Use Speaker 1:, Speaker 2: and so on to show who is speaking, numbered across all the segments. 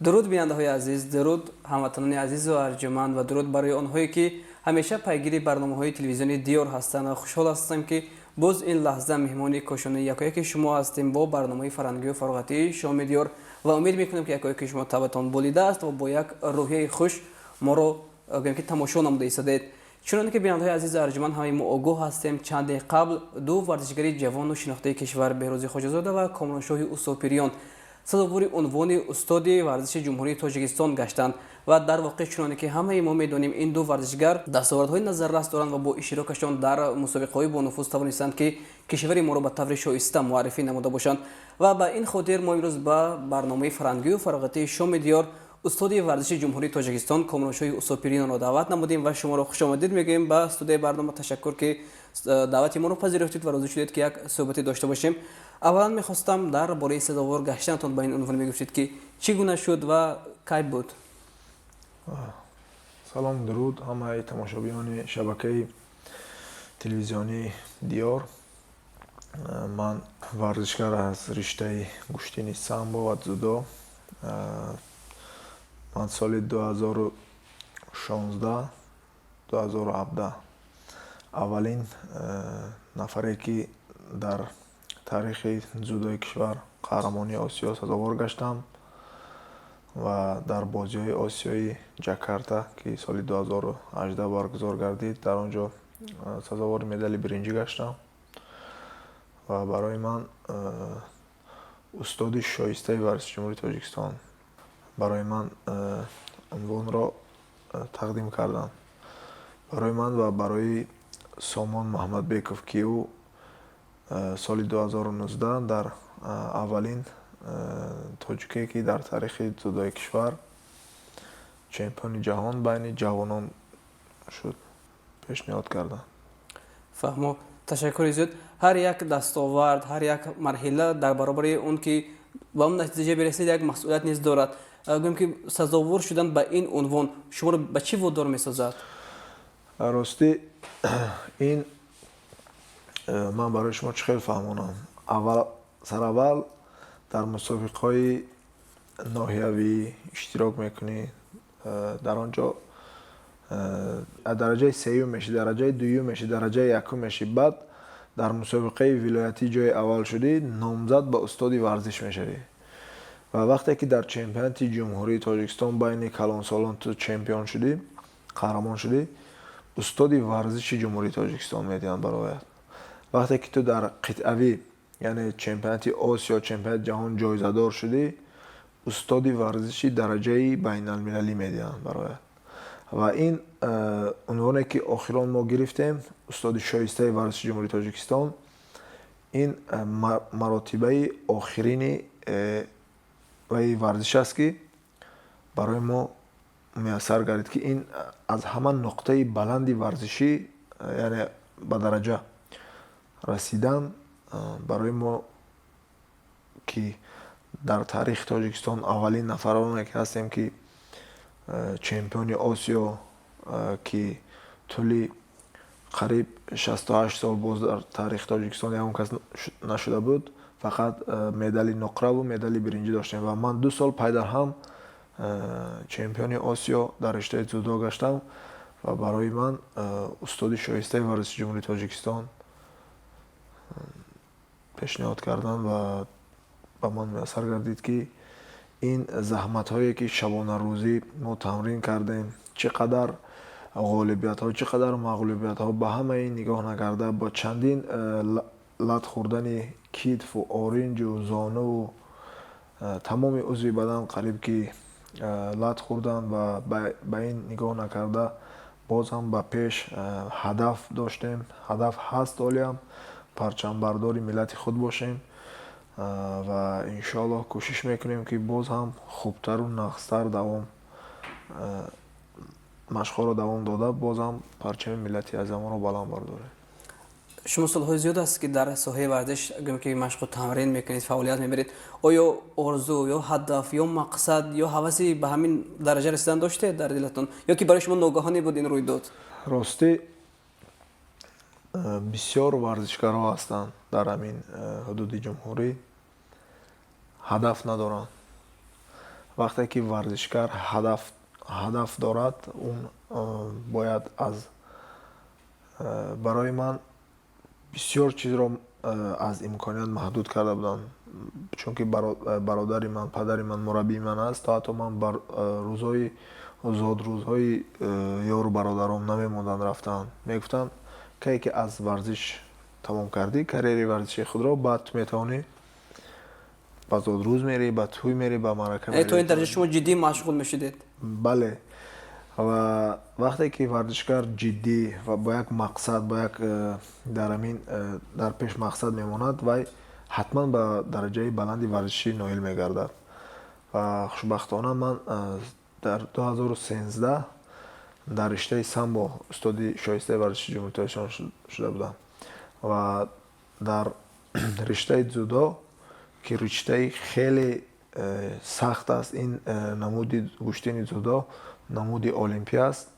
Speaker 1: Дуруд, бинандаҳои азиз, дуруд, ҳамватанони азизу арҷуманд, ва дуруд барои онҳое, ки ҳамеша пайгири барномаҳои телевизиони Диёр ҳастанд. Ва хушҳол ҳастам, ки боз ин лаҳза меҳмони кошонаи якояки шумо ҳастем бо барномаи фарҳангию фароғатии Шоми Диёр. Ва умед мекунем, ки якояки шумо табъатон болида аст ва бо як рӯҳияи хуш моро, гӯем ки, тамошо намуда истодаед. Чуноне ки, бинандаҳои азизу арҷуманд, ҳамаи мо огоҳ ҳастем, чанде қабл ду варзишгари ҷавону шинохтаи кишвар, Беҳрӯзи Хоҷазода ва Комроншоҳи Усопириён, сазовори унвони устоди варзиши Ҷумҳурии Тоҷикистон гаштанд. Ва дар воқеъ, чуноне ки ҳамаи мо медонем, ин ду варзишгар дастовардҳои назаррас доранд ва бо иштирокашон дар мусобиқаҳои бонуфуз тавонистанд, ки кишвари моро ба таври шоиста муаррифӣ намуда бошанд. Ва ба ин хотир мо имрӯз ба барномаи фарҳангию фароғатии Шоми Диёр устоди варзиши Ҷумҳурии Тоҷикистон Комроншоҳи Усопиринро даъват намудем ва шуморо хушомадид мегӯем ба студияи барнома. Ташаккур, ки даъвати моро пазируфтед ва розӣ шудед, ки як суҳбате дошта бошем. Аввалан мехостам дар бораи сазовор гаштанатон ба ин унвон мегуфтед, ки чӣ гуна шуд ва кай буд?
Speaker 2: Салом, дуруд ҳамаи тамошобинони шабакаи телевизионии Диёр. Ман варзишгар аз риштаи гӯштини самбо ва дзюдо. Ман соли 2016, 2017 аввалин нафаре, ки дар таърихи дзюдои кишвар қаҳрамонии Осиё сазовор гаштам ва дар бозиҳои осиёи Ҷакарта, ки соли 2018 баргузор гардид, дар он ҷо сазовори медали биринҷӣ гаштам. Ва барои ман устоди шоистаи варзиши Ҷумҳурии Тоҷикистон барои ман унвонро тақдим карданд, барои ман ва барои Сомон Маҳмадбеков, ки ӯ соли 2019 дар аввалин тоҷике, ки дар таърихи дзюдои кишвар чемпиони ҷаҳон байни ҷавонон шуд, пешниҳод карданд.
Speaker 1: Фаҳмо, ташаккури зиёд. Ҳар як дастовард, ҳар як марҳила дар баробари он ки ба он натиҷа бирасед, як масъулият низ дорад. Гӯем ки, сазовор шудан ба ин унвон шуморо ба чӣ водор месозад?
Speaker 2: Ростӣ, ин ман барои шумо чӣ хел фаҳмонам? Аввал, сараввал дар мусобиқаҳои ноҳиявӣ иштирок мекунӣ, дар он ҷо дараҷаи сеюм мешӣ, дараҷаи дуюм мешӣ, дараҷаи якум мешӣ. Баъд дар мусобиқаи вилоятӣ ҷои аввал шудӣ, номзад ба устоди варзиш мешавӣ. Ва вақте ки дар чемпионати Ҷумҳурии Тоҷикистон байни калонсолон ту чемпион шудӣ, қаҳрамон шудӣ, устоди варзиши Ҷумҳурии Тоҷикистон медиҳанд барояд. Вақте ки ту дар қитъавӣ, яъне чемпионати Осиё, чемпионати ҷаҳон ҷоизадор шудӣ, устоди варзиши дараҷаи байналмилалӣ медиҳанд барояд. Ва ин унвоне, ки охирон мо гирифтем, устоди шоистаи варзиши Ҷумҳурии Тоҷикистон, ин маротибаи охирини ваи варзиш аст, ки барои мо муяссар гардид, ки ин аз ҳама нуқтаи баланди варзишӣ, яъне ба дараҷа расидан барои мо, ки дар таърихи Тоҷикистон аввалин нафароне ки ҳастем, ки чемпиони Осиё, ки тӯли қариб 68 сол боз дар таърихи Тоҷикистон ягон кас нашуда буд, фақат медали нуқраву медали биринҷӣ доштем. Ва ман 2 сол пайдарҳам чемпиони Осиё дар риштаи дзюдо гаштам ва барои ман устоди шоистаи варзиши Ҷумҳурии Тоҷикистон пешниҳод карданд. Ва ба ман муяссар гардид, ки ин заҳматҳое, ки шабонарӯзӣ мо тамрин кардем, чӣ қадар ғолибиятҳо, чӣ қадар мағлубиятҳо, ба ҳамаи ин нигоҳ накарда, бо чандин лат хӯрдани китфу оринҷу зонуву тамоми узви бадан қариб ки лат хӯрдан ва ба ин нигоҳ накарда, боз ҳам ба пеш ҳадаф доштем. Ҳадаф ҳаст ҳолиам парчамбардори миллати худ бошем ва иншоаллоҳ кӯшиш мекунем, ки боз ҳам хубтару нағзтар давом машқҳоро давом дода, боз ҳам парчами миллати азамонро баланд бардорем.
Speaker 1: Шумо солҳои зиёд аст, ки дар соҳаи варзиш, гӯем ки, машқу тамрин мекунед, фаъолият мебаред. Оё орзу ё ҳадаф ё мақсад ё ҳаваси ба ҳамин дараҷа расидан доштед дар дилатон ё ки барои шумо ногаҳонӣ буд ин рӯйдод?
Speaker 2: Ростӣ, бисёр варзишгарҳо ҳастанд дар ҳамин ҳудуди ҷумҳурӣ, ҳадаф надоранд. Вақте ки варзишгар ҳадаф дорад, он бояд аз барои ман бисёр чизро аз имконият маҳдуд карда буданд, чунки бародари ман, падари ман мураббии ман аст. То ҳатто ман рӯзҳои зодрӯзҳои ёру бародаром намемонданд рафтан. Мегуфтанд, кае ки аз варзиш тамом кардӣ карьераи варзишии худро, баъд ту метавонӣ ба зодрӯз мерӣ, ба тӯй мерӣ, ба маърака.
Speaker 1: То ин дараҷа шумо ҷиддӣ машғул мешудед?
Speaker 2: Бале. Ва вақте ки варзишгар ҷиддӣ ва бо як мақсад, бо як дар ҳамин дар пеш мақсад мемонад, вай ҳатман ба дараҷаи баланди варзишӣ ноил мегардад. Ва хушбахтона ман дар 2013 дар риштаи самбо устоди шоистаи варзиши Ҷумҳурии Тоҷикистон шуда будам ва дар риштаи дзюдо, ки риштаи хеле сахт аст. Ин намуди гӯштини дзюдо намуди олимпӣ аст.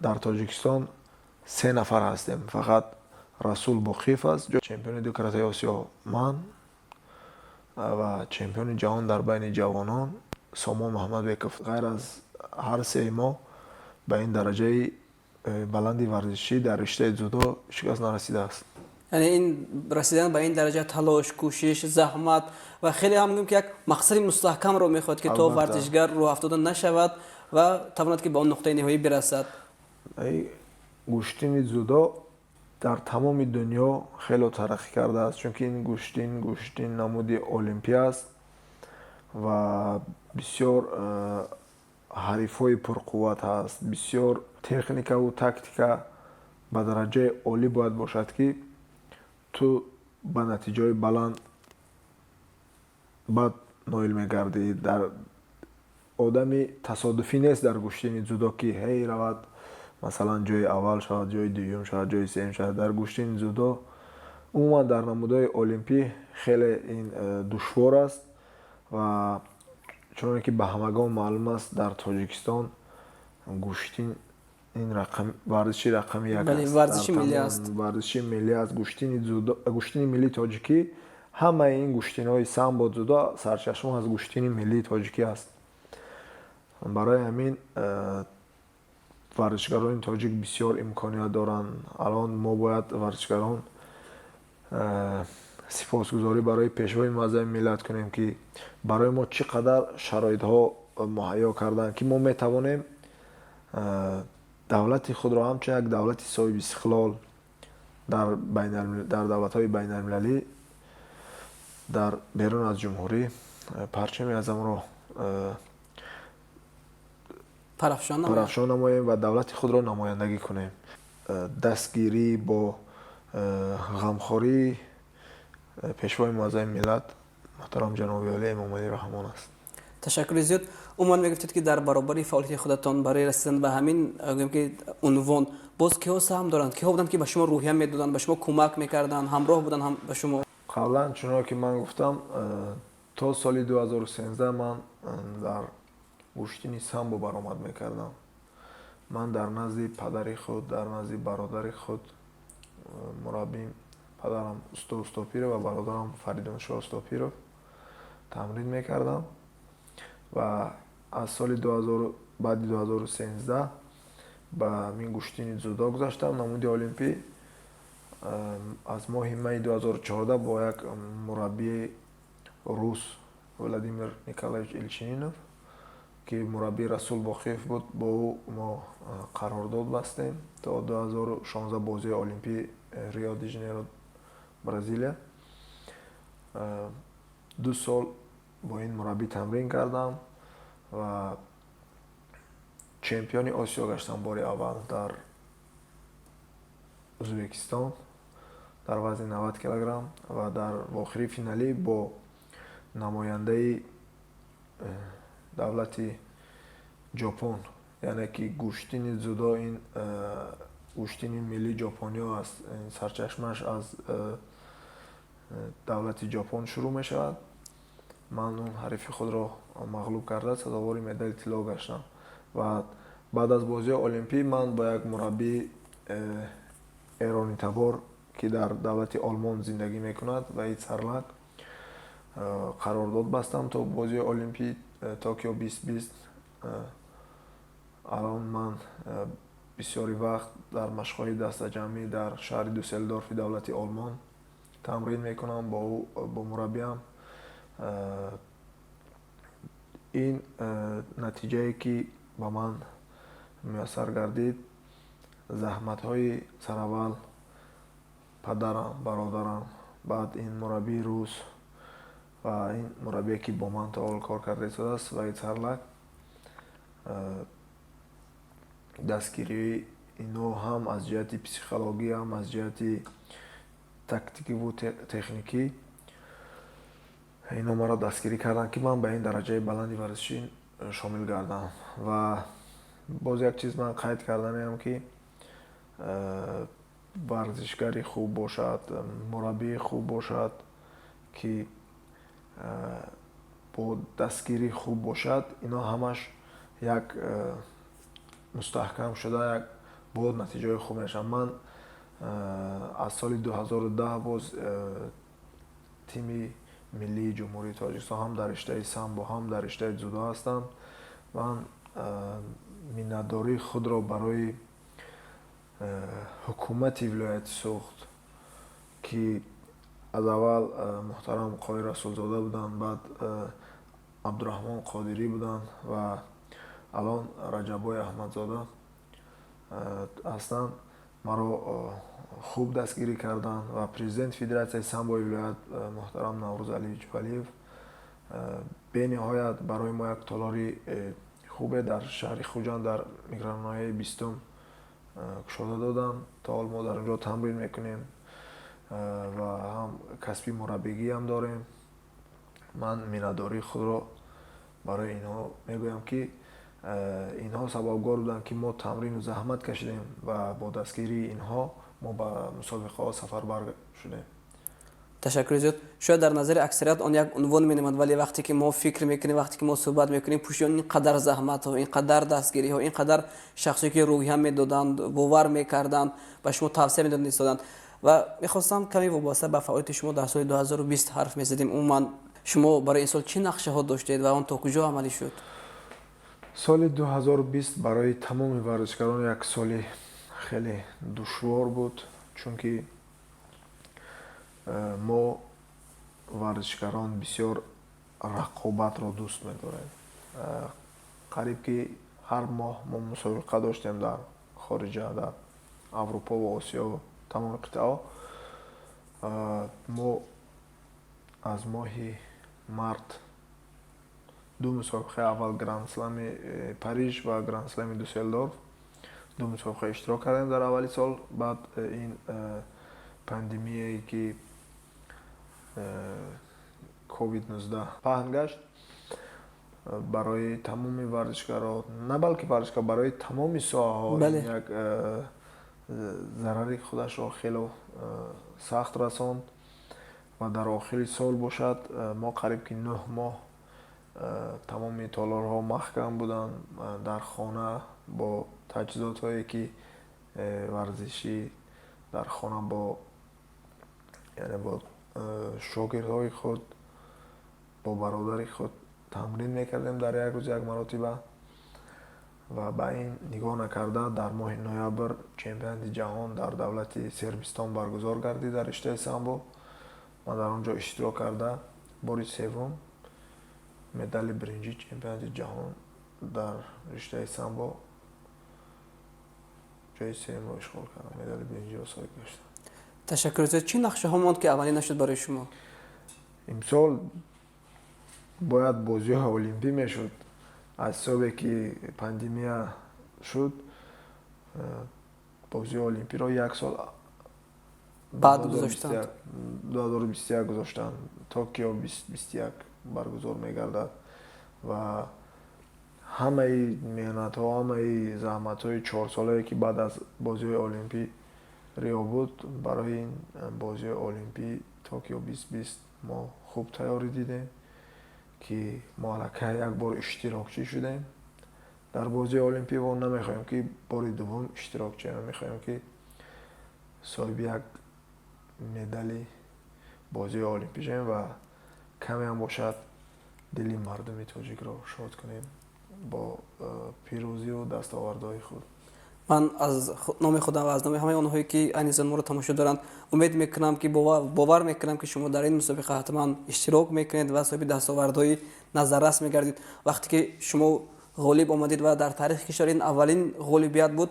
Speaker 2: Дар Тоҷикистон се нафар ҳастем, фақат Расул Боқиев аст, чемпиони дукаратаи Осиё ман ва чемпиони ҷаҳон дар байни ҷавонон Сомон Муҳаммадбеков. Ғайр аз ҳар сеи мо ба ин дараҷаи баланди варзишӣ дар риштаи дзюдо ҳеҷ кас нарасидааст.
Speaker 1: Яъне ин расидан ба ин дараҷа талош, кӯшиш, заҳмат ва хеле ҳам гӯем, ки як мақсади мустаҳкамро мехоҳад, ки то варзишгар рӯҳафтода нашавад ва тавонад, ки ба он нуқтаи ниҳоӣ бирасад.
Speaker 2: Гӯштини дзюдо дар тамоми дунё хело тараққӣ кардааст, чунки ин гӯштин намуди олимпӣ аст ва бисёр ҳарифҳои пурқувват ҳаст. Бисёр техникаву тактика ба дараҷаи олӣ бояд бошад, ки ту ба натиҷаҳои баланд баъд ноил мегардӣ. Дар одами тасодуфӣ нест дар гӯштини дзюдо, ки ҳей равад, масалан, ҷои аввал шавад, ҷои дуюм шавад, ҷои сеюм шавад. Дар гӯштини дзюдо, умуман дар намудҳои олимпӣ хеле ин душвор аст. Ва чуноне ки ба ҳамагон маълум аст, дар Тоҷикистон гӯштин ин варзиши рақами як аст.
Speaker 1: Варзиши миллӣ аст.
Speaker 2: Варзиши миллӣ аст гӯштини дзюдо, гӯштини миллии тоҷикӣ. Ҳамаи ин гӯштинҳои самбо, дзюдо сарчашма аз гӯштини миллии тоҷикӣ аст. Барои ҳамин варзишгарони тоҷик бисёр имконият доранд. Алон мо бояд, варзишгарон, сипосгузорӣ барои Пешвои муаззами миллат кунем, ки барои мо чӣ қадар шароитҳо муҳайё карданд, ки мо метавонем давлати худро ҳамчун як давлати соҳибистиқлол дар давлатҳои байналмилалӣ, дар берун аз ҷумҳурӣ парчами азамро парафшон намоем ва давлати худро намояндагӣ кунем. Дастгирӣ бо ғамхории Пешвои муаззами миллат муҳтарам ҷаноби олӣ Эмомалӣ Раҳмон аст.
Speaker 1: Ташаккури зиёд. Умуман, мегуфтед, ки дар баробари фаъолияти худатон барои расидан ба ҳамин, гӯем, ки унвон, боз киҳо саҳм доранд? Киҳо буданд, ки ба шумо рӯҳия медоданд, ба шумо кӯмак мекарданд, ҳамроҳ буданд ҳам ба шумо?
Speaker 2: Қаблан чуноне ки ман гуфтам, то соли 2013 ман дар гӯштини самбо баромад мекардам. Ман дар назди падари худ, дар назди бародари худ, мураббим падарам Усто Устопиров ва бародарам Фаридуншоҳ Устопиров тамрин мекардам. Ва аз соли баъди 2013 ба ҳамин гӯштини дзюдо гузаштам, намуди олимпӣ. Аз моҳи майи 2014 бо як мураббии рус, Владимир Николаевич Илчининов, ки мураббии Расул Боқиев буд, бо ӯ мо қарордод бастем то 2016, бозии олимпии Рио де Жанейро, Бразилия. 2 сол бо ин мураббӣ тамрин кардам ва чемпиони Осиё гаштам бори аввал дар Ӯзбекистон дар вазни 90 килограмм ва дар охири финалӣ бо намояндаи давлати Ҷопон. Яъне ки гӯштини дзюдо ин гӯштини миллии ҷопониҳо аст, сарчашмааш аз давлати Ҷопон шурӯъ мешавад. Ман он ҳарифи худро мағлуб карда, сазовори медали тилло гаштам. Ва баъд аз бозиҳои олимпӣ ман бо як мураббии эронитабор, ки дар давлати Олмон зиндагӣ мекунад, Ваҳид Сарлак. Қарордод бастам то бозии Олимпии Токио 2020. Алон ман бисёри вақт дар машқҳои дастаҷамъӣ дар шаҳри Дюссельдорфи давлати Олмон тамрин мекунам бо мураббиам. Ин натиҷае, ки ба ман муяссар гардид, заҳматҳои сараввал падарам, бародарам, баъд ин мураббии рус ва ин мураббие, ки бо ман то ҳол кор карда истодааст, Ваид Сарлак, дастгирии инҳо ҳам аз ҷиҳати психологӣ, ҳам аз ҷиҳати тактикиву техникӣ инҳо маро дастгирӣ карданд, ки ман ба ин дараҷаи баланди варзишӣ шомил гардам. Ва боз як чиз ман қайд карданиам, ки варзишгари хуб бошад, мураббии хуб бошад, ки бо дастгирӣ хуб бошад, инҳо ҳамаш як мустаҳкам шуда, як бо натиҷаҳои хуб мешаванд. Ман аз соли 2010 боз тими миллии Ҷумҳурии Тоҷикистон ҳам дар риштаи самбо, ҳам дар риштаи дзюдо ҳастам. Ман миннатдории худро барои ҳукумати вилояти Суғд, ки аз аввал муҳтарам Қоҳир Расулзода буданд, баъд Абдураҳмон Қодирӣ буданд ва алон Раҷаббой Аҳмадзода ҳастанд, маро хуб дастгирӣ карданд, ва президенти Федератсияи самбои вилоят муҳтарам Наврӯз Алиевич Валиев бениҳоят барои мо як толори хубе дар шаҳри Хуҷанд, дар микроноҳияи 20-ум кушода доданд. То ҳол мо дар он ҷо тамрин мекунем ва ҳам касби мураббигиам дорем. Ман миннатдории худро барои инҳо мегӯям, ки инҳо сабабгор буданд, ки мо тамрину заҳмат кашидем ва бо дастгирии инҳо мо ба мусобиқаҳо сафарбар шудем.
Speaker 1: Ташаккури зиёд. Шояд дар назари аксарият он як унвон менамад, вале вақте ки мо фикр мекунем, вақте ки мо суҳбат мекунем, пушти он ин қадар заҳматҳо, ин қадар дастгириҳо, ин қадар шахсое, ки рӯҳия медоданд, бовар мекарданд, ба шумо тавсия медоданд, истоданд. Ва мехостам каме вобаста ба фаъолияти шумо дар соли 2020 ҳарф мезадем. Умуман, шумо барои ин сол чӣ нақшаҳо доштед ва он то куҷо амалӣ шуд?
Speaker 2: Соли 2020 барои тамоми варзишгарон як соли хеле душвор буд, чунки мо варзишгарон бисёр рақобатро дӯст медорем. Қариб ки ҳар моҳ мо мусобиқа доштем дар хориҷа, дар Аврупо ва Осиё, тамоми қитъаҳо. Мо аз моҳи март ду мусобиқаи аввал, Грандслами Париж ва Грандслами Дюссельдорф, ду мусобиқа иштирок кардем дар аввали сол. Баъд ин пандемияе, ки COVID-19 паҳн гашт, барои тамоми варзишгарон, на балки варзишгар, барои тамоми соҳаҳо як зарари худашро хело сахт расонд. Ва дар охири сол бошад, мо қариб ки 9 моҳ тамоми толорҳо маҳкам буданд, дар хона бо таҷҳизотҳое, ки варзишӣ, дар хона бо, яъне бо шогирдҳои худ, бо бародари худ тамрин мекардем дар як рӯз як маротиба. Ва ба ин нигоҳ накарда, дар моҳи ноябр чемпионати ҷаҳон дар давлати Сербистон баргузор гардид дар риштаи самбо. Ман дар он ҷо иштирок карда, бори севум медали биринҷии чемпионати ҷаҳон дар риштаи самбо ҷои сеюмро ишғол кардам, медали биринҷиро соҳиб гаштам.
Speaker 1: Ташаккур зиёд. Чӣ нақшаҳо монд, ки амалӣ нашуд барои шумо?
Speaker 2: Имсол бояд бозиҳои олимпӣ мешуд. Аз ҳисобе ки пандемия шуд, бозиҳои олимпиро як сол
Speaker 1: баъд гузоштанд.
Speaker 2: 2021 гузоштанд, Токио 2021 баргузор мегардад. Ва ҳамаи меҳнатҳо, ҳамаи заҳматҳои 4-солае, ки баъд аз бозиҳои олимпӣ Рио буд, барои ин бозиҳои олимпӣ Токио 2020 мо хуб тайёрӣ дидем, ки мо аллакай як бор иштирокчӣ шудем дар бозиҳои олимпӣ ва намехоҳем, ки бори дуввум иштирок шавем. Мехоҳем, ки соҳиби як медали бозиҳои олимпӣ шавем ва Камеам бошад, дили мардуми тоҷикро шод кунем бо пирӯзию дастовардҳои худ.
Speaker 1: Ман аз номи худам ва аз номи ҳамаи онҳое, ки айни замон моро тамошо доранд, умед мекунам, ки бовар мекунам, ки шумо дар ин мусобиқа ҳатман иштирок мекунед ва соҳиби дастовардҳои назаррас мегардед. Вақте ки шумо ғолиб омадед ва дар таърихи кишвар ин аввалин ғолибият буд,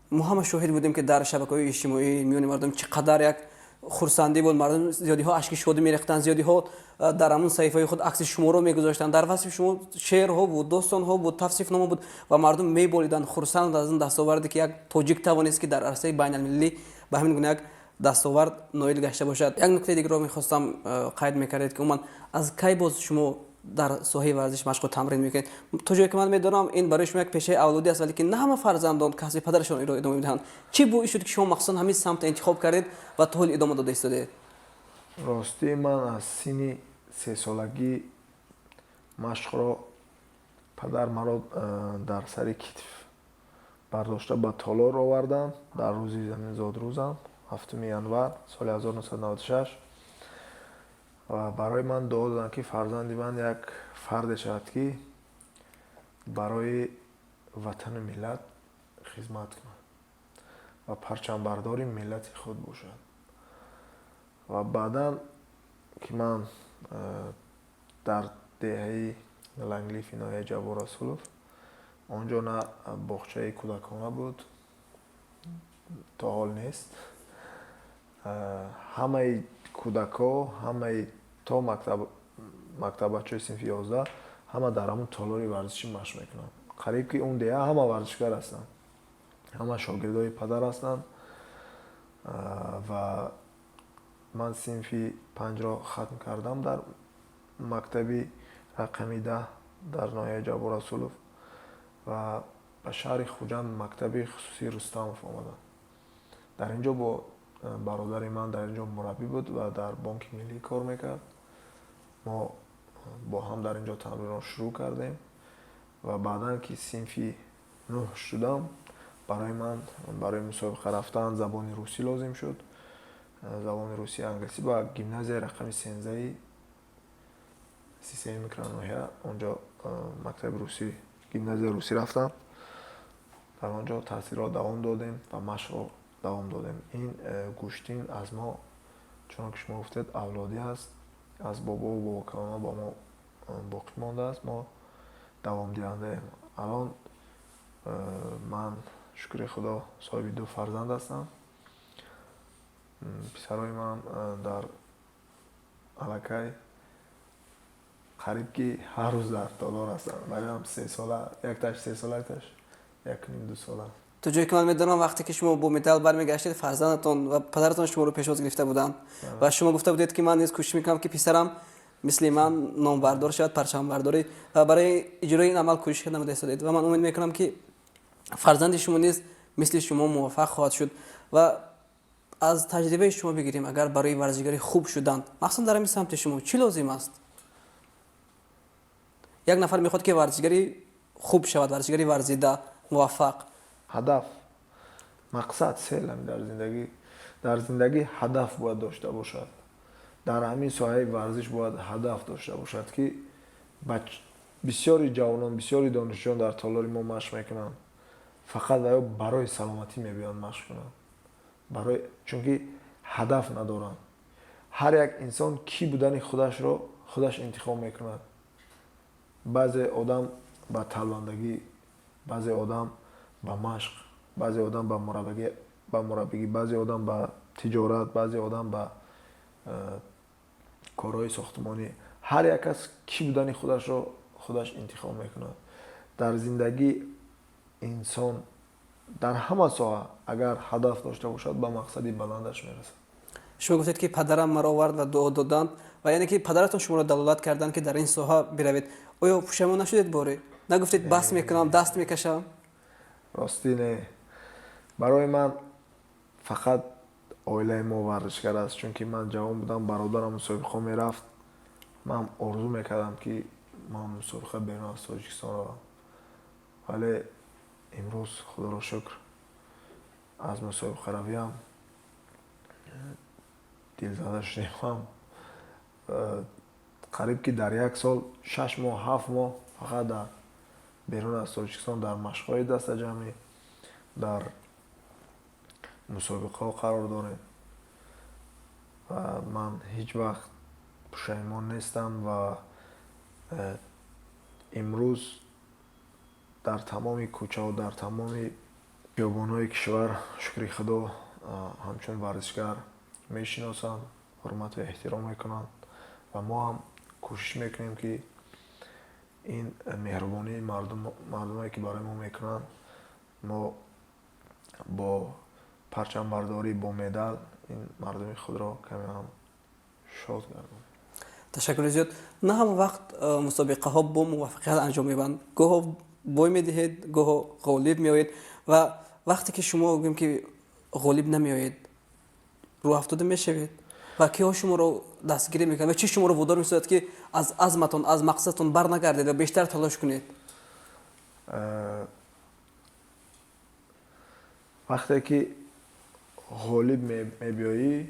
Speaker 1: мо ҳама шоҳид будем, ки дар шабакаҳои иҷтимоӣ миёни мардум чӣ қадар як хурсандӣ буд. Мардум зиёдиҳо ашки шодӣ мерехтанд, зиёдиҳо дар ҳамун саҳифаи худ акси шуморо мегузоштанд, дар васфи шумо шеърҳо буд, достонҳо буд, тавсифнома буд ва мардум меболиданд, хурсанд аз он дастоварде, ки як тоҷик тавонист, ки дар арсаи байналмилалӣ ба ҳамин гуна як дастовард ноил гашта бошад. Як нуктаи дигарро мехостам қайд мекардед, ки умуман аз кай боз шумо дар соҳаи варзиш машқу тамрин мекунед? То ҷое ки ман медонам, ин барои шумо як пешаи авлодӣ аст, валекин на ҳама фарзандон касби падарашон инро идома медиҳанд. Чӣ боис шуд, ки шумо махсусан ҳамин самтро интихоб кардед ва то ҳол идома дода истодаед?
Speaker 2: Ростӣ, ман аз синни 3-солагӣ машқро, падар маро дар сари китф бардошта ба толор оварданд дар рӯзи зодрӯзам, 7 январ соли 1996, ва барои ман дуо доданд, ки фарзанди ман як фарде шавад, ки барои ватану миллат хизмат кунад ва парчамбардори миллати худ бошад. Ва баъдан ки ман дар деҳаи Ланглифи ноҳияи Ҷаббор Расулов, он ҷо на боғчаи кӯдакона буд, то ҳол нест, ҳамаи кӯдакҳо, ҳамаи то мактаббачаҳои синфи 11 ҳама дар ҳамун толори варзишӣ машқ мекунанд. Қариб ки он деҳа ҳама варзишгар ҳастанд, ҳама шогирдои падар ҳастанд. Ва ман синфи 5-ро хатм кардам дар мактаби рақами 10 дар ноҳияи Ҷаббор Расулов ва ба шаҳри Хуҷанд, мактаби хусусии Рустамов омадам. Дар ин ҷо бо бародари ман, дар ин ҷо мураббӣ буд ва дар Бонки Миллӣ кор мекард, мо бо ҳам дар ин ҷо тамринро шурӯъ кардем. Ва баъдан ки синфи 9 шудам, барои ман барои мусобиқа рафтан забони русӣ лозим шуд, забони русӣ, англисӣ. Ба гимназияи рақами 13-и 33 микроноҳия, он ҷо мактаби русӣ, гимназияи русӣ рафтам. Дар он ҷо таҳсилро давом додем ва машқро давом додем. Ин гӯштин аз мо, чунон ки шумо гуфтед, авлодӣ аст, аз бобову бобокалонҳо ба мо боқӣ мондааст, мо давомдиҳандаем. Алон ман, шукри Худо, соҳиби ду фарзанд ҳастам. Писарои ман дар аллакай қариб ки ҳар рӯз дар толор ҳастанд, валиам 3-сола, якташ 3-сола, якташ 1,5, 2 сола.
Speaker 1: То ҷое ки ман медонам, вақте ки шумо бо медал бармегаштед, фарзандатон ва падаратон шуморо пешвоз гирифта буданд ва шумо гуфта будед, ки ман низ кӯшиш мекунам, ки писарам мисли ман номбардор шавад, парчамбардорӣ, ва барои иҷрои ин амал кӯшиш намуда истодед. Ва ман умед мекунам, ки фарзанди шумо низ мисли шумо муваффақ хоҳад шуд. Ва аз таҷрибаи шумо бигирем, агар барои варзишгари хуб шудан, махсусан дар ҳамин самти шумо, чӣ лозим аст? Як нафар мехоҳад, ки варзишгари хуб шавад, варзишгари варзида, муваффақ.
Speaker 2: Ҳадаф, мақсад, цель. Дар зиндагӣ ҳадаф бояд дошта бошад. Дар ҳамин соҳаи варзиш бояд ҳадаф дошта бошад, ки бисёри ҷавонон, бисёри донишҷӯён дар толори мо машқ мекунанд, фақат ва ё барои саломатӣ мебиёянд машқ кунанд, барои чунки ҳадаф надоранд. Ҳар як инсон кӣ будани худашро худаш интихоб мекунад. Баъзе одам ба талбандагӣ, баъзе одам ба машқ, баъзе одам ба мураббигӣ, баъзе одам ба тиҷорат, баъзе одам ба корҳои сохтмонӣ. Ҳар як кас кӣ будани худашро худаш интихоб мекунад. Дар зиндагӣ инсон дар ҳама соҳа агар ҳадаф дошта бошад, ба мақсади баландаш мерасад.
Speaker 1: Шумо гуфтед, ки падарам маро овард ва дуо доданд, ва яъне ки падаратон шуморо далолат карданд, ки дар ин соҳа биравед. Оё пушаймон нашудед? Боре нагуфтед, бас мекунам, даст мекашам?
Speaker 2: Ростӣ, не. Барои ман фақат оилаи мо варзишгар аст, чунки ман ҷавон будам, бародарам мусобиқаҳо мерафт, ман орзу мекардам, ки ман мусобиқа берун аз Тоҷикистон равам. Вале имрӯз, Худоро шукр, аз мусобиқаравиам дилзада шудем. Қариб ки дар як сол 6 моҳ, 7 моҳ фақат дар берун аз Тоҷикистон, дар машқҳои дастаҷамъӣ, дар мусобиқаҳо қарор дорем ва ман ҳеҷ вақт пушаймон нестам. Ва имрӯз дар тамоми кӯчаҳо, дар тамоми хиёбонҳои кишвар, шукри Худо, ҳамчун варзишгар мешиносанд, ҳурмату эҳтиром мекунанд ва мо ҳам кӯшиш мекунем, ки ин меҳрубонии мардумое, ки барои мо мекунанд, мо бо парчамбардорӣ, бо медал ин мардуми худро каме ҳам шод гардонем.
Speaker 1: Ташаккури зиёд. На ҳама вақт мусобиқаҳо бо муваффақият анҷом меёбанд. Гоҳо бой медиҳед, гоҳо ғолиб меоед. Ва вақте ки шумо, гӯем ки, ғолиб намеоед, рӯҳафтода мешавед ва киҳо шуморо дастгирӣ мекунад ва чӣ шуморо водор месозад, ки аз азматон, аз мақсадатон барнагардед ва бештар талош кунед?
Speaker 2: Вақте ки ғолиб мебиёӣ,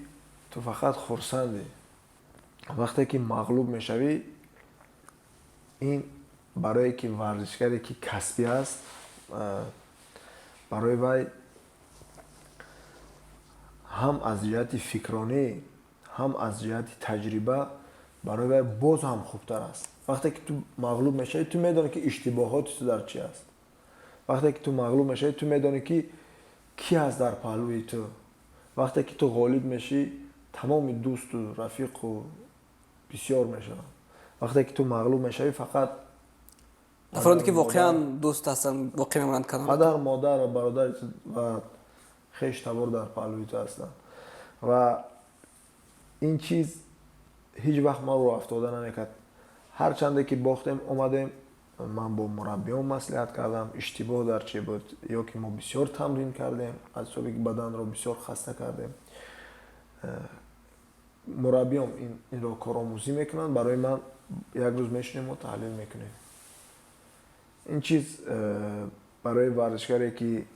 Speaker 2: ту фақат хурсандӣ. Вақте ки мағлуб мешавӣ, ин барое ки варзишгаре ки касбӣ аст, барои вай ҳам аз ҷиҳати фикронӣ, ҳам аз ҷиҳати таҷриба барои вай боз ҳам хубтар аст. Вақте ки ту мағлуб мешавӣ, ту медонӣ, ки иштибоҳоти ту дар чи аст. Вақте ки ту мағлуб мешавӣ, ту медонӣ, ки кӣ ҳаст дар паҳлӯи ту. Вақте ки ту ғолиб мешӣ, тамоми дӯсту рафиқу бисёр мешаванд. Вақте ки ту мағлуб мешавӣ, фақат
Speaker 1: Нафароне, ки воқеан дӯст ҳастанд, боқӣ мемонанд канор.
Speaker 2: Падар, модар ва бародари ва хеш табор дар паҳлӯи ту ҳастанд. Ва ин чиз ҳеҷ вақт маро рӯҳафтода намекард. Ҳарчанде ки бохтем, омадем, ман бо мураббиён маслиҳат кардам, иштибоҳ дар чӣ буд, ё ки мо бисёр тамрин кардем, аз ҳисоби ки баданро бисёр хаста кардем. Мураббиём инро коромӯзӣ мекунанд барои ман. Як рӯз мешинем, мо таҳлил мекунем. Ин чиз барои варзишгаре, ки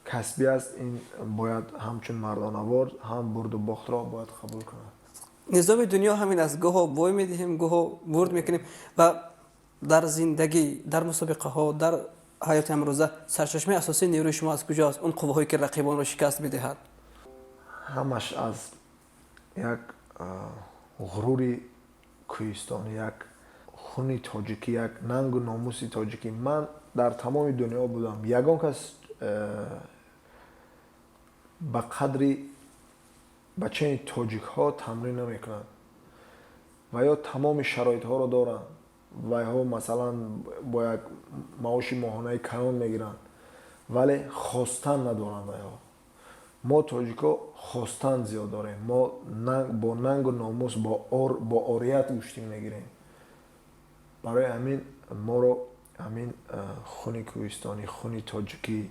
Speaker 2: касбӣ аст, ин бояд ҳамчун мардонавор ҳам бурду бохтро бояд қабул кунад.
Speaker 1: Низоми дунё ҳамин аст: гоҳо бой медиҳем, гоҳо бурд мекунем. Ва дар зиндагӣ, дар мусобиқаҳо, дар ҳаёти ҳамрӯза сарчашмаи асосии нерӯи шумо аз куҷо аст, он қувваҳое, ки рақибонро шикаст медиҳад?
Speaker 2: Ҳамаш аз як ғурури кӯҳистонӣ, як хуни тоҷикӣ, як нангу номуси тоҷикӣ. Ман дар тамоми дунё будам, ягон кас ба қадри бачаи тоҷикҳо тамрин намекунанд ва ё тамоми шароитҳоро доранд. Вайҳо, масалан, бо як маоши моҳонаи калон мегиранд, вале хостан надоранд вайҳо. Мо, тоҷикҳо, хостан зиёд дорем. Мо бо нангу номус, бо орият гӯштӣ мегирем. Барои ҳамин моро ҳамин хуни кӯҳистонӣ, хуни тоҷикӣ,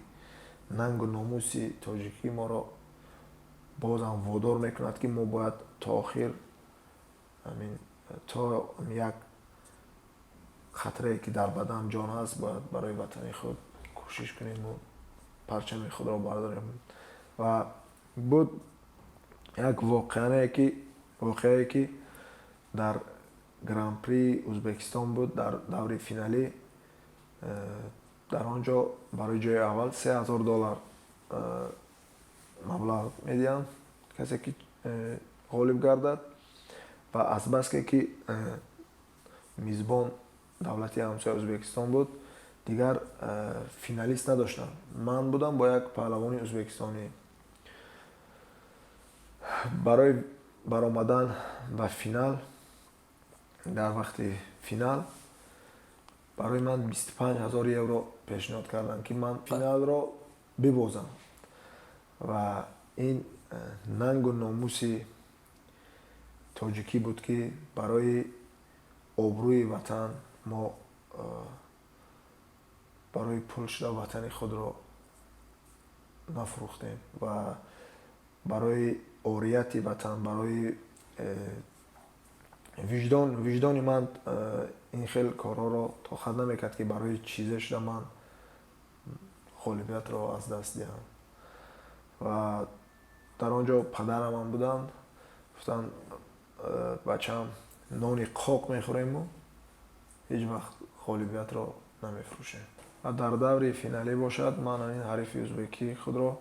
Speaker 2: нангу номуси тоҷикӣ моро бозам водор мекунад, ки мо бояд то охир, ҳамин то як қатрае, ки дар бадан ҷон ҳаст, бояд барои ватани худ кӯшиш кунему парчами худро бардорем. Ва буд як воқеае, ки дар Гран-при Ӯзбекистон буд, дар даври финалӣ. Дар он ҷо барои ҷои аввал 3000 доллар маблағ медиҳанд, касе ки ғолиб гардад. Ва азбаске ки мизбон давлати ҳамсоя Ӯзбекистон буд, дигар финалист надоштанд. Ман будам бо як паҳлавони ӯзбекистонӣ. Барои баромадан ба финал, дар вақти финал барои ман 25 000 евро пешниҳод карданд, ки ман финалро бибозам. Ва ин нангу номуси тоҷикӣ буд, ки барои обрӯи ватан мо барои пул шуда ватани худро нафурӯхтем ва барои орияти ватан, барои виҷдон. Виҷдони ман ин хел корҳоро тоқат намекард, ки барои чизе шуда ман ғолибиятро аз даст диҳам. Ва дар он ҷо падарамам буданд, гуфтанд: «Бачам, Нони қоқ мехӯрему ҳеҷ вақт ғолибиятро намефурӯшем. Ва дар даври финалӣ бошад, ман ҳамин ҳарифи ӯзбекии худро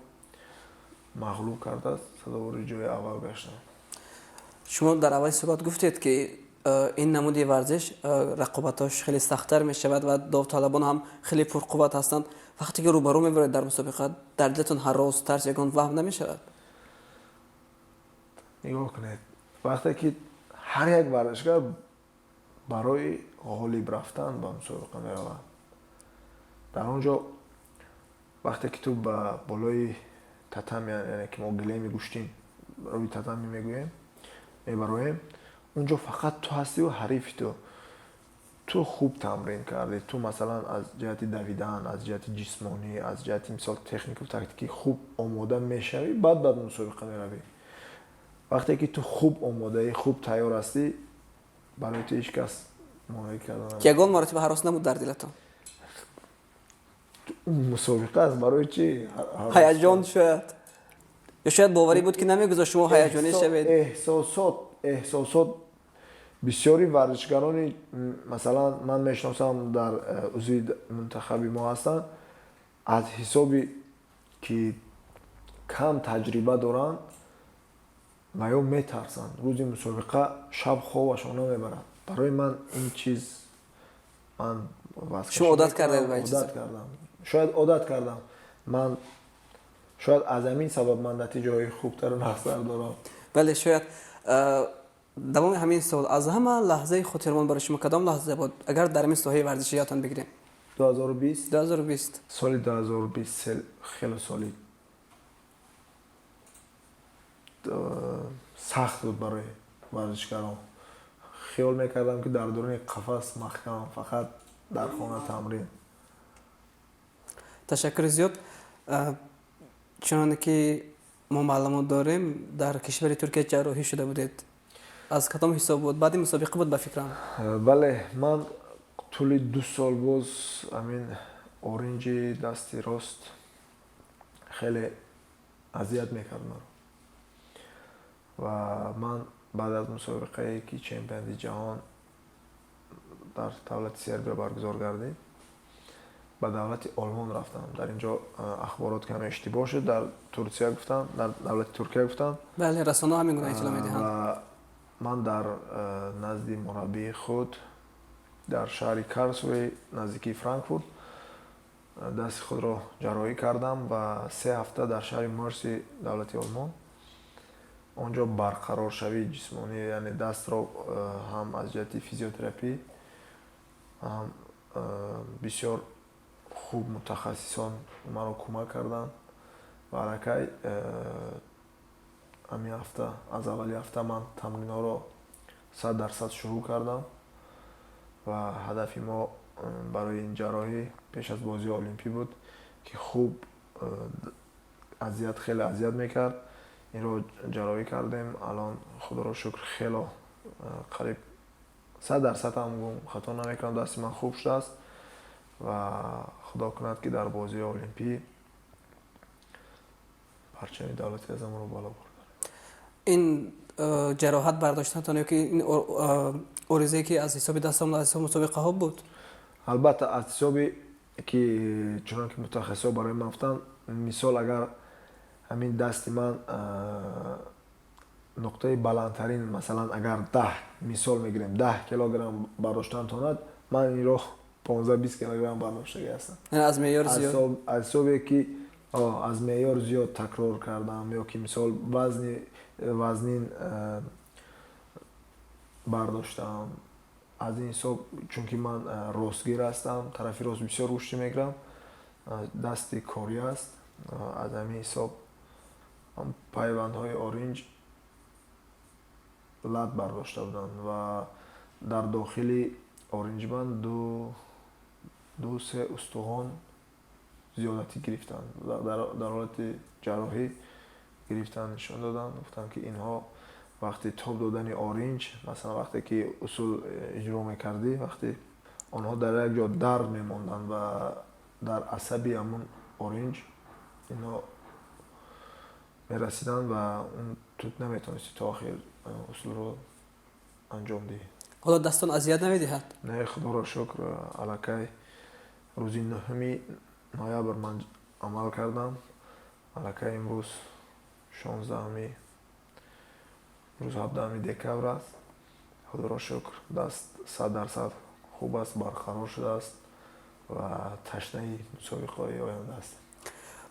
Speaker 2: мағлуб карда, сазовори ҷои аввал гаштам.
Speaker 1: Шумо дар аввали суҳбат гуфтед, ки ин намуди варзиш рақобатҳош хеле сахттар мешавад ва довталабон ҳам хеле пурқувват ҳастанд. Вақте ки рӯбарӯ мебароед дар мусобиқа, дар дилатон ҳарос, тарс, ягон ваҳм намешавад?
Speaker 2: Нигоҳ кунед, вақте ки ҳар як варзишгар барои ғолиб рафтан ба мусобиқа меравад, дар он ҷо вақте ки ту ба болои татами, яъне ки мо гилеми гӯштин рӯи татами мегӯем, мебароем, он ҷо фақат ту ҳастиву ҳарифи ту. Ту хуб тамрин кардӣ, ту, масалан, аз ҷиҳати давидан, аз ҷиҳати ҷисмонӣ, аз ҷиҳати, мисол, технику тактикӣ хуб омода мешавӣ, баъд бад мусобиқа меравӣ. Вақте ки ту хуб омодаӣ, хуб тайёр ҳастӣ, барои ту ҳеҷ кас монеъ карда.
Speaker 1: Ягон маротиба ҳарос набуд дар дилатон?
Speaker 2: Мусобиқа аст, барои чӣ?
Speaker 1: Ҳаяҷон шояд, ё шояд боварӣ буд, ки намегузошт шумо ҳаяҷонӣ шавед?
Speaker 2: Эҳсосот бисёри варзишгарони, масалан, ман мешиносам, дар узви мунтахаби мо ҳастанд, аз ҳисоби ки кам таҷриба доранд ва ё метарсанд, рӯзи мусобиқа шаб хобашон намебарад. Барои ман ин чиз, ман
Speaker 1: Шумо одат кардед?
Speaker 2: Одат кардам, шояд одат кардам. Ман шояд аз ҳамин сабаб ман натиҷаҳои хубтару нағзтар дорам.
Speaker 1: Бале, шояд. Давоми ҳамин сол аз ҳама лаҳзаи хотирмон барои шумо кадом лаҳза буд, агар дар ҳамин соҳаи варзиши ёдтон бигирем?
Speaker 2: 2020?
Speaker 1: 2020.
Speaker 2: Соли 2020 хеле соли сахт буд барои варзишгарон. Хиёл мекардам, ки дар дуруни қафас маҳкамам, фақат дар хона тамрин.
Speaker 1: Ташаккури зиёд. Чуноне ки мо маълумот дорем, дар кишвари Туркия ҷарроҳӣ шуда будед. Аз кадом ҳисоб буд? Баъди мусобиқа буд, ба фикрам.
Speaker 2: Бале, ман тӯли 2 сол боз ҳамин оринҷи дасти рост хеле азият мекард маро ва ман баъд аз мусобиқае, ки чемпионати ҷаҳон дар давлати Сербия баргузор гардид, ба давлати Олмон рафтам. Дар ин ҷо ахборот каме иштибоҳ шуд, дар Турсия гуфтам, дар давлати Туркия гуфтам.
Speaker 1: Бале, расонаҳо ҳамин гуна иттилоъ медиҳанд.
Speaker 2: Ва ман дар назди мураббии худ дар шаҳри Карлсруэ, наздикии Франкфурт, дасти худро ҷарроҳӣ кардам ва 3 ҳафта дар шаҳри Мёрси давлати Олмон он ҷо барқароршавии ҷисмонӣ, яъне дастро ҳам аз ҷиҳати физиотерапӣ, ҳам бисёр хуб мутахассисон маро кӯмак карданд. Ва аллакай ҳамин ҳафта, аз аввали ҳафта ман тамринҳоро 100% шурӯъ кардам ва ҳадафи мо барои ин ҷарроҳӣ пеш аз бозии олимпӣ буд, ки хуб азият, хеле азият мекард. Инро ҷарроҳӣ кардем. Алон, худоро шукр, хело қариб 100% ҳам гум хато намекунам, дасти ман хуб шудааст ва худо кунад, ки дар бозии олимпӣ парчами давлати азамро боло бурд.
Speaker 1: Ин ҷароҳат бардоштанатон ё ки ин оризае, ки аз ҳисоби дастон, аз ҳисоби мусобиқаҳо буд?
Speaker 2: Албатта, аз ҳисоби ки чунон ки мутахассисҳо барои ман гуфтанд, мисол, агар ҳамин дасти ман нуқтаи баландтарин, масалан, агар 10, мисол мегирем, 10 килограмм бардоштан тонад, ман инро 15-20 килограмм бардоштагӣ ҳастам.
Speaker 1: Аз меъёр зиёд.
Speaker 2: Аз ҳисобе ки аз меъёр зиёд такрор кардам ё ки, мисол, вазни вазнин бардоштам. Аз ин ҳисоб, чунки ман ростгир ҳастам, тарафи рост бисёр гӯштӣ мегирам, дасти корӣ аст, аз ҳамин ҳисоб пайвандҳои оринҷ лат бардошта буданд ва дар дохили оринҷи ман ду се устухон зиёдатӣ гирифтанд. Дар ҳолати ҷарроҳӣ гирифтанд, нишон доданд, гуфтанд, ки инҳо вақти тоб додани оринҷ, масалан, вақте ки усул иҷро мекардӣ, вақте онҳо дар як ҷо дард мемонданд ва дар асаби ҳамун оринҷ инҳо мерасиданд ва он ту наметавонисти то охир усулро анҷом диҳӣ.
Speaker 1: Ҳоло дастон азият намедиҳад?
Speaker 2: Не, худоро шукр, аллакай рӯзи 9 ноябр ман амал кардам. Аллакай имрӯз 16-ми, рӯз 17 декабр аст. Худоро шукр, даст 100% хуб аст, барқарор шудааст ва ташнаи мусобиқаҳои оянда аст.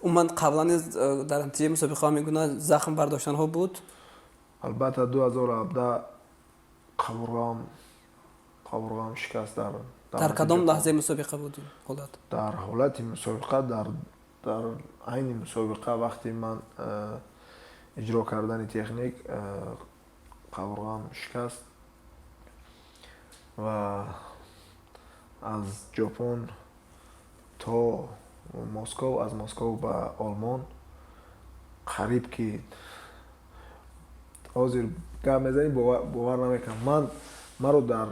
Speaker 1: Умуман, қаблан низ дар натиҷаи мусобиқаҳо мегуна захм бардоштанҳо буд?
Speaker 2: Албатта, 2017 қабурғаам шикаст дар
Speaker 1: Дар кадом лаҳзаи мусобиқа буд ин ҳолат?
Speaker 2: Дар ҳолати мусобиқа, дар айни мусобиқа, вақте ман иҷро кардани техник қабурғаам шикаст ва аз Ҷопон то Москов, аз Москов ба Олмон қариб ки ҳозир гап мезанӣ, бовар намекунам. Ман маро дар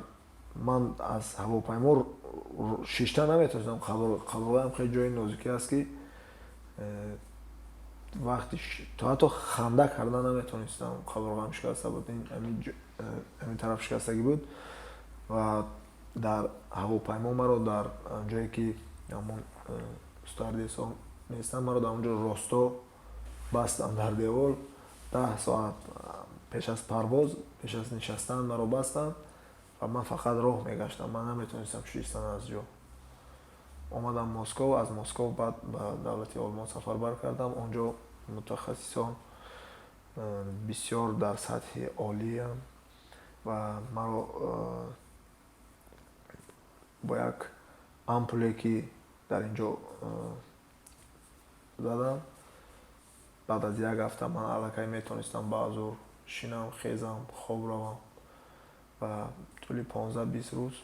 Speaker 2: ман аз ҳавопаймо шишта наметавонистам. Қабурғаам хеле ҷои нозукӣ аст, ки вақти то ҳатто ханда карда наметавонистам. Қабурғаам шикаста буд, ҳамин тараф шикастагӣ буд ва дар ҳавопаймо маро дар ҷое ки ҳамон стюардессо меистанд, маро дар он ҷо росто бастам дар девор. 10 соат пеш аз парвоз, пеш аз нишастан маро бастанд ва ман фақат роҳ мегаштам, ман наметавонистам шиштан аз ҷо. Омадам Москов, аз Москов баъд ба давлати Олмон сафарбар кардам. Он ҷо мутахассисон бисёр дар сатҳи олиям ва маро бо як ампуле, ки дар ин ҷо задам, баъд аз як ҳафта ман аллакай метавонистам ба зур шинам, хезам, хоб равам ва тӯли 15-20 рӯз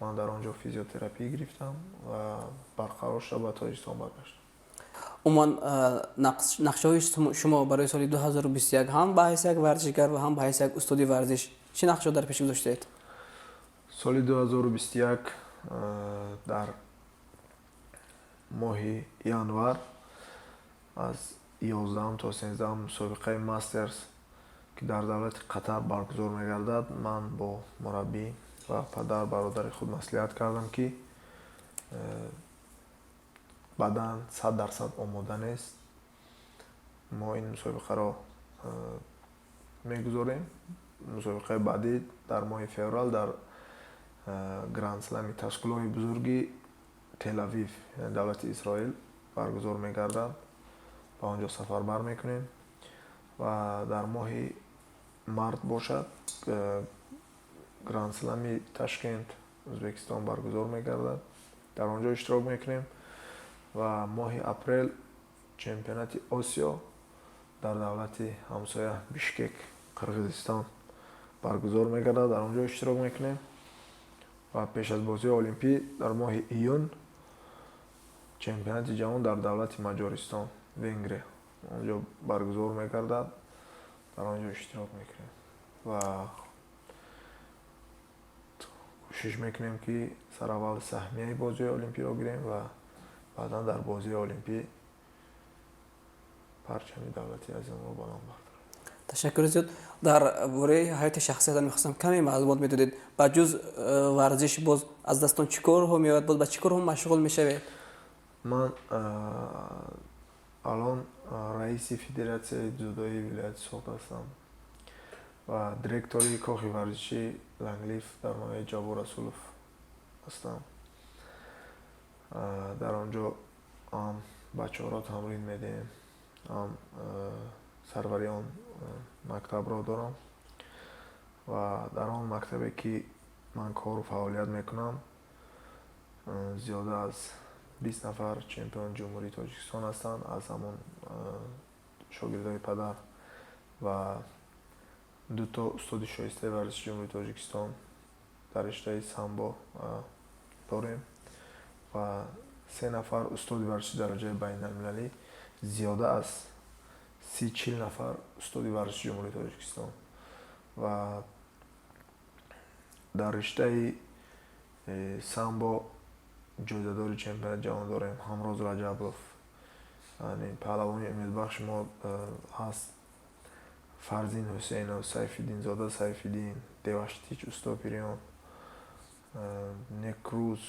Speaker 2: ман дар он ҷо физиотерапия гирифтам ва барқарор шуда ба Тоҷикистон баргаштам.
Speaker 1: Умуман, нақшаҳои шумо барои соли 2021 ҳам ба ҳайси як варзишгар ва ҳам ба ҳайси як устоди варзиш чӣ нақшаҳо дар пеш гузоштаед?
Speaker 2: Соли 2021 дар моҳи январ аз 11 то 13 мусобиқаи Мастерс, ки дар давлати Қатар баргузор мегардад, ман бо мураббӣ ва падар, бародари худ маслиҳат кардам, ки бадан 100% омода нест, мо ин мусобиқаро мегузорем. Мусобиқаи баъдӣ дар моҳи феврал дар Грандслами ташкилоти бузурги Телавив, давлати Исроил, баргузор мегардад, ба он ҷо сафарбар мекунем ва дар моҳи март бошад Грандслами Ташкент, Ӯзбекистон, баргузор мегардад, дар он ҷо иштирок мекунем ва моҳи апрел чемпионати Осиё дар давлати ҳамсоя Бишкек, Қирғизистон, баргузор мегардад, дар он ҷо иштирок мекунем ва пеш аз бозиҳои олимпӣ дар моҳи июн чемпионати ҷаҳон дар давлати Маҷористон, Венгрия, он ҷо баргузор мегардад, дар он ҷо иштирок мекунем ва кӯшиш мекунем, ки сараввал саҳмияи бозиҳои олимпиро гирем ва баъдан дар бозиҳои олимпӣ парчами давлати азизамонро баланд бардорем.
Speaker 1: Ташаккури зиёд. Дар бораи ҳаёти шахсиятон мехостам каме маълумот медодед. Ба ҷуз варзиш боз аз дастон чӣ корҳо меояд, боз ба чӣ корҳо машғул мешавед?
Speaker 2: Ман алон раиси федератсияи дзюдои вилояти Суғд ҳастам ва директори кохи варзиши Ланглиф дар ноҳияи Ҷаббор Расулов ҳастам. Дар он ҷо ҳам бачаҳоро тамрин медиҳем, ҳам сарвари он мактабро дорам ва дар он мактабе, ки ман кору фаъолият мекунам, зиёда аз 20 нафар чемпиони Ҷумҳурии Тоҷикистон ҳастанд аз ҳамон шогирдои падар ва дуто устоди шоистаи варзиши Ҷумҳурии Тоҷикистон дар риштаи самбо дорем ва се нафар устоди варзиши дараҷаи байналмилалӣ, зиёда аз 30-40 нафар устоди варзиши Ҷумҳурии Тоҷикистон ва дар риштаи самбо ҷоизадори чемпионати ҷаҳон дорем, Ҳамроз Раҷабов, паҳлавони умедбахши мо ҳаст Фарзин Ҳусейнов, Сайфиддинзода Сайфиддин, Деваштич Устопириён. Некрӯз,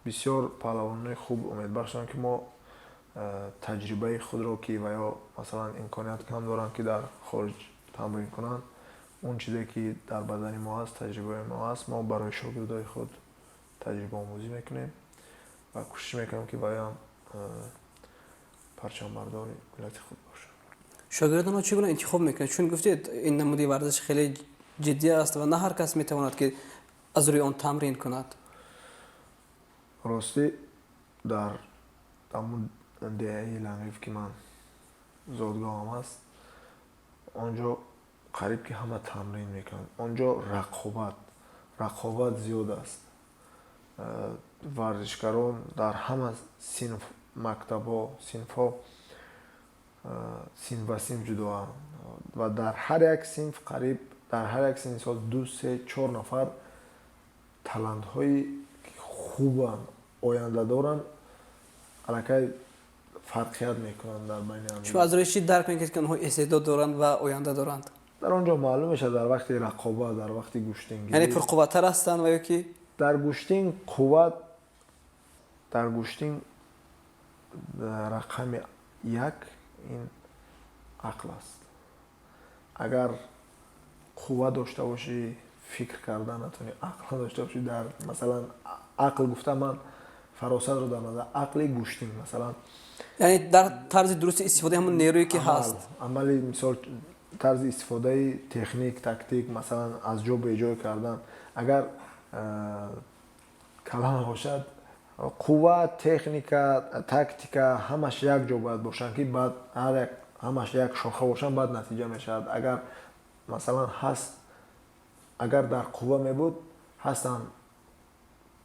Speaker 2: бисёр паҳлавонони хуб, умедбахшанд, ки мо таҷрибаи худро, ки ва ё масалан имконият кам доранд, ки дар хориҷ тамрин кунанд, он чизе ки дар бадани мо ҳаст, таҷрибаи мо ҳаст, мо барои шогирдои худ таҷрибаомӯзӣ мекунем ва кӯшиш мекунем, ки ваям парчамбардори миллати худ бошад.
Speaker 1: Шогирдонро чӣ гуна интихоб мекунед? Чун гуфтед, ин намуди варзиш хеле ҷиддӣ аст ва на ҳар кас метавонад, ки аз рӯи он тамрин кунад.
Speaker 2: Ростӣ, дар ҳамун деҳаи Ланғиф, ки ман зодгоҳам аст, он ҷо қариб ки ҳама тамрин мекунанд. Он ҷо рақобат зиёд аст. Варзишгарон дар ҳама синф, мактабҳо, синфҳо, синф ба синф ҷудоанд ва дар ҳар як синф, қариб дар ҳар як синни сол ду, се, чор нафар талантҳои хубанд, оянда доранд, аллакай фарқият мекунанд дар байни.
Speaker 1: Шумо аз рӯи чӣ дарк мекунед, ки онҳо истеъдод доранд ва оянда доранд?
Speaker 2: Дар он ҷо маълум мешавад, дар вақти рақобат, дар вақти гӯштингирӣ.
Speaker 1: Яъне пурқувваттар ҳастанд ва ё ки?
Speaker 2: Дар гӯштин қувват, дар гӯштин рақами як ин ақл аст. Агар қувва дошта бошӣ, фикр кардан натавонӣ, ақл надошта бошӣ, дар масалан ақл гуфта ман фаросатро дар назар, ақли гӯштин масалан.
Speaker 1: Яъне дар тарзи дурусти истифодаи ҳамон нерӯе ки ҳаст.
Speaker 2: Амали, мисол, тарзи истифодаи техник, тактик, масалан, аз ҷо беҷой кардан. Агар кала набошад, қувва, техника, тактика ҳамаш як ҷо бояд бошанд, ки баъд ҳар як ҳамаш як шоха бошанд, баъд натиҷа мешавад. Агар масалан ҳаст, агар дар қувва мебуд, ҳастанд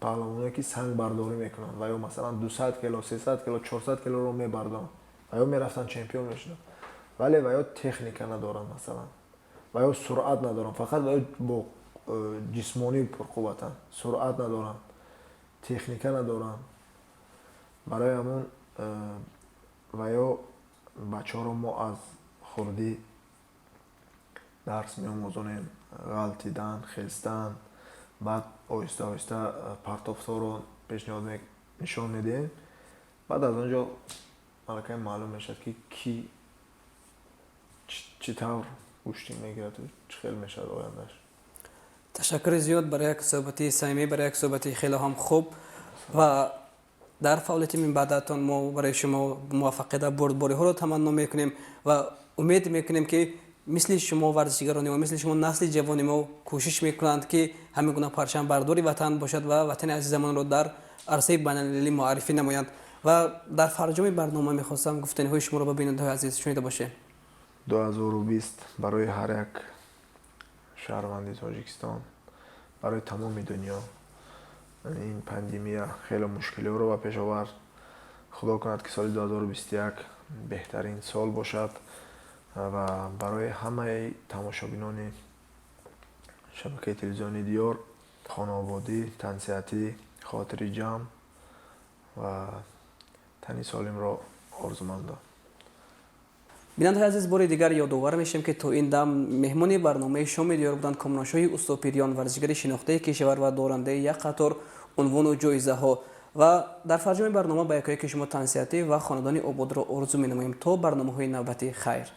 Speaker 2: паҳлавоное, ки сангбардорӣ мекунанд ва ё масалан 200 кило, 300 кило, 400 килоро мебардоранд ва ё мерафтанд, чемпион мешуданд, вале ва ё техника надоранд масалан, ва ё суръат надоранд. Фақат ва ё бо ҷисмонӣ пурқувватанд, суръат надоранд, техника надоранд. Барои ҳамон ва ё бачаҳоро мо аз хурдӣ дарс меомӯзонем: ғалтидан, хестан, баъд оҳиста оҳиста партофторо пешниҳод, нишон медиҳем. Баъд аз он ҷо аллакай маълум мешавад, ки кӣ чӣ тавр гӯштин мегираду чӣ хел мешавад ояндаш.
Speaker 1: Ташаккури зиёд барои як суҳбати самимӣ, барои як суҳбати хеле ҳам хуб ва дар фаъолияти минбаъдатон мо барои шумо муваффақият ва бурдбориҳоро таманно мекунем ва умед мекунем, ки мисли шумо варзишгарони мо, мисли шумо насли ҷавони мо кӯшиш мекунанд, ки ҳамин гуна парчамбардори ватан бошад ва ватани азизамонро дар арсаи байналмилалӣ муаррифӣ намоянд. Ва дар фарҷоми барнома мехостам гуфтаниҳои шуморо ба бинандаҳои азиз шунида бошем.
Speaker 2: 2020 барои ҳар як шаҳрванди Тоҷикистон, барои тамоми дунё ин пандемия хеле мушкилиҳоро ба пеш овард. Худо кунад, ки соли 2021 беҳтарин сол бошад ва барои ҳамаи тамошобинони шабакаи телевизиони Диёр хонаободӣ, тансиҳатӣ, хотири ҷамъ ва тани солимро орзумандам.
Speaker 1: Бинандаҳои азиз, бори дигар ёдовар мешавем, ки то ин дам меҳмони барномаи Шоми Диёр буданд Комроншоҳи Устопириён, варзишгари шинохтаи кишвар ва дорандаи як қатор унвону ҷоизаҳо. Ва дар фарҷоми барнома ба якояки шумо тансиҳатӣ ва хонадони ободро орзу менамоем. То барномаҳои навбатӣ, хайр.